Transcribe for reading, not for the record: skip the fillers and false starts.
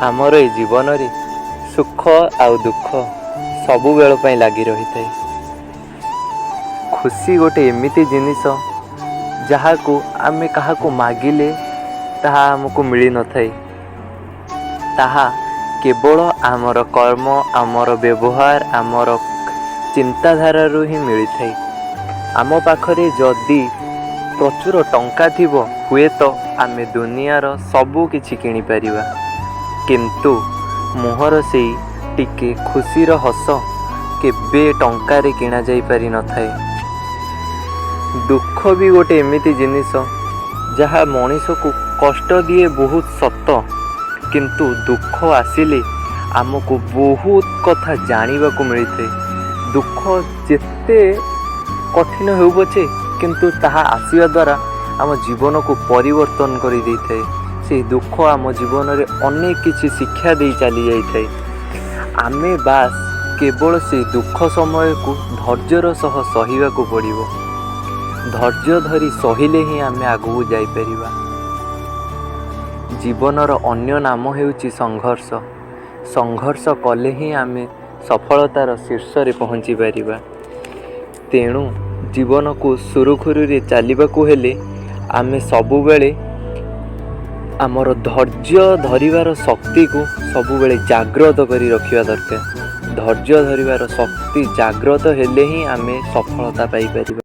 ଆମର ଏ ଜୀବନରେ ସୁଖ ଆଉ ଦୁଃଖ ସବୁବେଳ ପାଇଁ ଲାଗି ରହିଥାଏ। ଖୁସି ଗୋଟେ ଏମିତି ଜିନିଷ, ଯାହାକୁ ଆମେ କାହାକୁ ମାଗିଲେ ତାହା ଆମକୁ ମିଳିନଥାଏ। ତାହା କେବଳ ଆମର କର୍ମ, ଆମର ବ୍ୟବହାର, ଆମର ଚିନ୍ତାଧାରାରୁ ହିଁ ମିଳିଥାଏ। ଆମ ପାଖରେ ଯଦି ପ୍ରଚୁର ଟଙ୍କା ଥିବ, ହୁଏତ ଆମେ ଦୁନିଆର ସବୁ କିଛି କିଣିପାରିବା, କିନ୍ତୁ ମୁହଁର ସେଇ ଟିକେ ଖୁସିର ହସ କେବେ ଟଙ୍କାରେ କିଣାଯାଇ ପାରିନଥାଏ। ଦୁଃଖ ବି ଗୋଟେ ଏମିତି ଜିନିଷ, ଯାହା ମଣିଷକୁ କଷ୍ଟ ଦିଏ ବହୁତ ସତ, କିନ୍ତୁ ଦୁଃଖ ଆସିଲେ ଆମକୁ ବହୁତ କଥା ଜାଣିବାକୁ ମିଳିଥାଏ। ଦୁଃଖ ଯେତେ କଠିନ ହେଉ ପଛେ, କିନ୍ତୁ ତାହା ଆସିବା ଦ୍ୱାରା ଆମ ଜୀବନକୁ ପରିବର୍ତ୍ତନ କରିଦେଇଥାଏ। ସେହି ଦୁଃଖ ଆମ ଜୀବନରେ ଅନେକ କିଛି ଶିକ୍ଷା ଦେଇ ଚାଲି ଯାଇଥାଏ। ଆମେ ବାସ୍ କେବଳ ସେଇ ଦୁଃଖ ସମୟକୁ ଧୈର୍ଯ୍ୟର ସହ ସହିବାକୁ ପଡ଼ିବ। ଧୈର୍ଯ୍ୟ ଧରି ସହିଲେ ହିଁ ଆମେ ଆଗକୁ ଯାଇପାରିବା। ଜୀବନର ଅନ୍ୟ ନାମ ହେଉଛି ସଂଘର୍ଷ। ସଂଘର୍ଷ କଲେ ହିଁ ଆମେ ସଫଳତାର ଶୀର୍ଷରେ ପହଞ୍ଚି ପାରିବା। ତେଣୁ ଜୀବନକୁ ସୁରୁଖୁରୁରେ ଚାଲିବାକୁ ହେଲେ ଆମେ ସବୁବେଳେ ଆମର ଧୈର୍ଯ୍ୟ ଧରିବାର ଶକ୍ତିକୁ ସବୁବେଳେ ଜାଗ୍ରତ କରି ରଖିବା ଦରକାର। ଧୈର୍ଯ୍ୟ ଧରିବାର ଶକ୍ତି ଜାଗ୍ରତ ହେଲେ ହିଁ ଆମେ ସଫଳତା ପାଇପାରିବା।